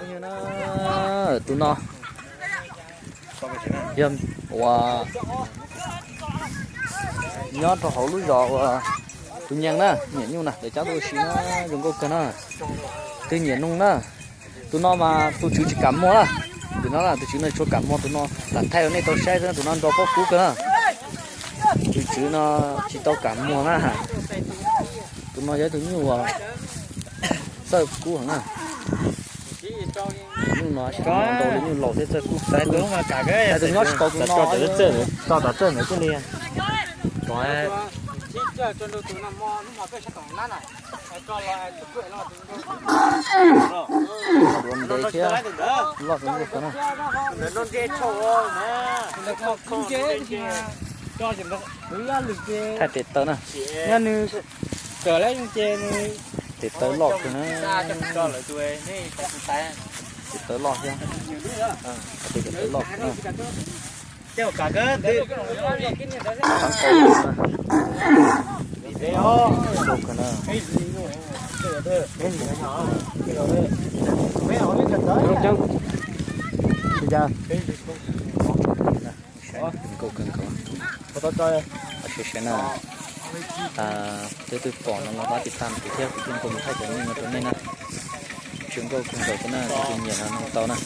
Tus no yog uas nyob rau hauv lub zos uas tus nyees na, nyiam nyuj na, lawv cab tuaj ua si na, zoo nkauj kawg na. Twb nyiam nyuj na. Tus no mas tus tswv tsis kam muag na. Tus no tus tswv no tsis kam muag, tus no lam thaij rau nej tau saib xwb, tus no nrog pob kub kawg na. Tus tswv no tsis tau kam muag na. Tus no yog ib tug nyuj uas txawj kub heev na. Nyuj no tsis tau muag ntau li, nyuj laus thiab txawj kub xaiv. Tus nyob tsis tau tus no. Duav ntev thiab loj tus nyuj ko na. Thaij tes taw na. Tes taw loj kawg na. Tes taw loj thiab. Tes taw loj kawg na. Zoo kawg na. Zoo nkauj kawg nkaus. Saib saib na. Leej twg pom no los pab tiv tam kuv thiab kuv thiaj nqua mus thaij cov nyuj no rau nej na. Zoo nkauj kawg nkaus thiab na, leej twg nyiam no nug tau na.